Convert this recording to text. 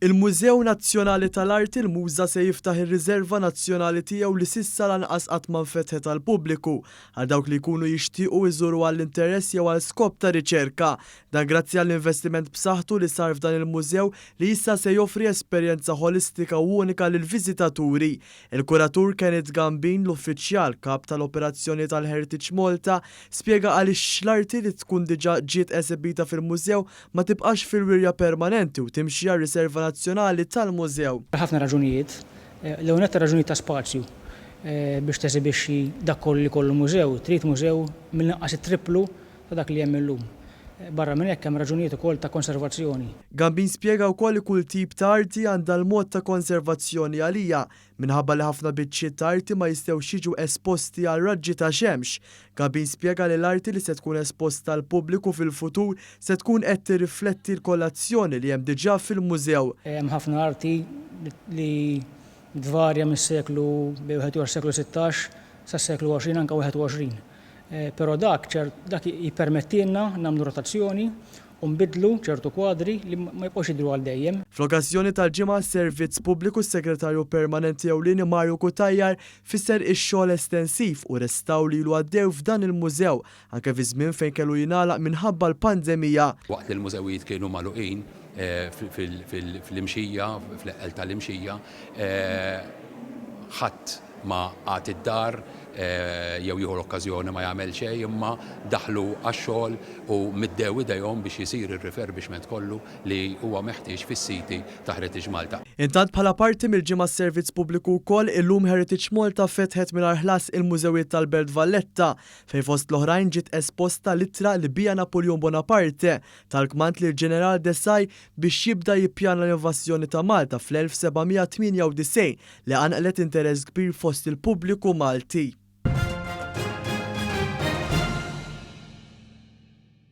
Il-Mużew Nazzjonali tal-Arti l-MUŻA se jiftaħ ir-riżerva nazzjonali tiegħu li s'issa lanqas qatt ma nfetħet għall-pubbliku għal dawk li jkunu jixtiequ iżuru għall-interess jew għal skop ta' riċerka. Dan grazzi għall-investiment b'saħħtu li sar f'dan il-mużew li issa se joffri esperjenza ħolistika u unika lill-viżitaturi. Il-kuratur Kenneth Gambin, l-uffiċjal kap tal-operazzjonijiet għal Heritage Malta, spjega għaliex l-arti li tkun diġà ġiet esebita fil-mużew ma tibqax fil-wirja permanenti u timxi għar-riserva nazzjonali tal-mużew. Għal ħafna raġunijiet. L-ewwel nett raġunijiet ta' spazju. Biex tesibixxi dak kollu li jkollu mużew, trid mużew mill-inqas it-tripplu ta' dak li hemm illum. Barra minn hekk hemm raġunijiet ukoll ta' konservazzjoni. Gambin spjega wkoll li kull tip ta' arti għandha l-mod ta' konservazzjoni għaliha, minħabba li ħafna biċċiet ta' arti ma jistgħux jiġu esposti għal raġġi ta' xemx. Gambin spjega li l-arti li se tkun esposta għall-pubbliku fil-futur se tkun qed tirrifletti l-kollazzjoni li hemm diġà fil-mużew. Hemm ħafna arti li tvarja mis-seklu bejn wieħed u ieħor seklu 16 sas-seklu 20 anke 21. Però dak dak jippermettilna nagħmlu rotazzjoni u nbiddlu ċertu kwadri li ma jibqgħux jidhru għal dejjem. Fl-okkażjoni tal-Ġimgħa għas-Servizz Pubbliku s-Segretarju Permanenti Ewlieni Mario Cutajar fisser ix-xogħol estensiv u restawr li ilu għaddew f'dan il-mużew anke fi żmien fejn kellu jingħalaq minħabba l-pandemija. Waqt li l-mużewijiet kienu magħluqin fl-Imxija, fl-eqqel tal-Imxija, ħadd ma qagħad id-dar jew jieħu l-okkażjoni ma jagħmel xejn imma daħlu għax-xogħol u middew idejhom biex isir ir-refurbishment kollu li huwa meħtieġ fis-siti ta' Heritage Malta. Intant bħala parti mill-Ġimgħa s-Servizz Pubbliku wkoll, illum Heritage Malta fetħet mingħajr ħlas il-mużewijiet tal-Belt Valletta fejn fost l-oħrajn ġiet esposta l-ittra li biha Napuljun Bonaparte ta l-kmand lill-Ġeneral Desailly biex jibda jippjana l-invażjoni ta' Malta fl-1798 li qanqlet interess kbir fost il-pubbliku Malti.